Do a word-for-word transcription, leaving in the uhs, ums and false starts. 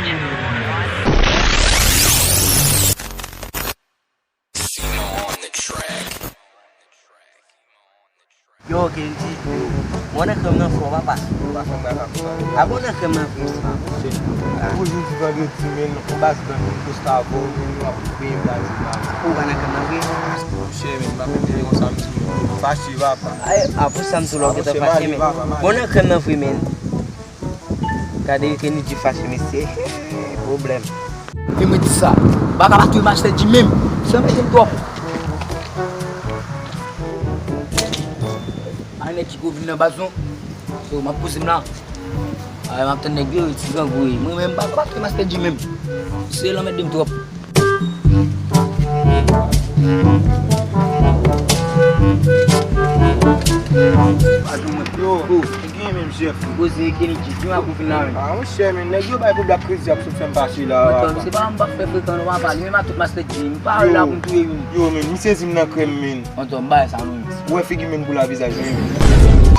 Yo, Kendy, mwen nan krèm nan fò, papa. Ou pa fè m bagay konsa. A bon, nan krèm nan vre? Ou jodi vandredi, men, on baz gang, Gustavo, men, w ap peye m la, di m la. Ou pa nan krèm nan vre? Monchè, men, m pa fè m peye konsa, m di, fache, papa. Ay, a pou sa m sou lò gentan fache, men. Bon, nan krèm nan vre, men. Gade Kenny G fache, mesye. Pwoblèm. E mwen di sa. Baka pa touye Master G menm. Sa mete m twòp. A nèg ki gwo vin nan baz non. So, m ap poze m la. A, m ap tann nèg yo, ti grangou. Mwen menm, baka pa touye Master G menm. Se l anmède m twòp. Yo, gen menm chèf. Poze Kenny G, di m ak ou vin la menm. Ah, monchè, men, nèg yo bay pou Black Crazy ap sot fè m fache la. Antò, se pa m p ap fè frekan non, papa, li menm ak tout Master G, m pa la pou m touye youn. Yo, men, m sezi m nan krèm, men. Antò, m bay sa non. Ou wè figi men pou la vizaj, men.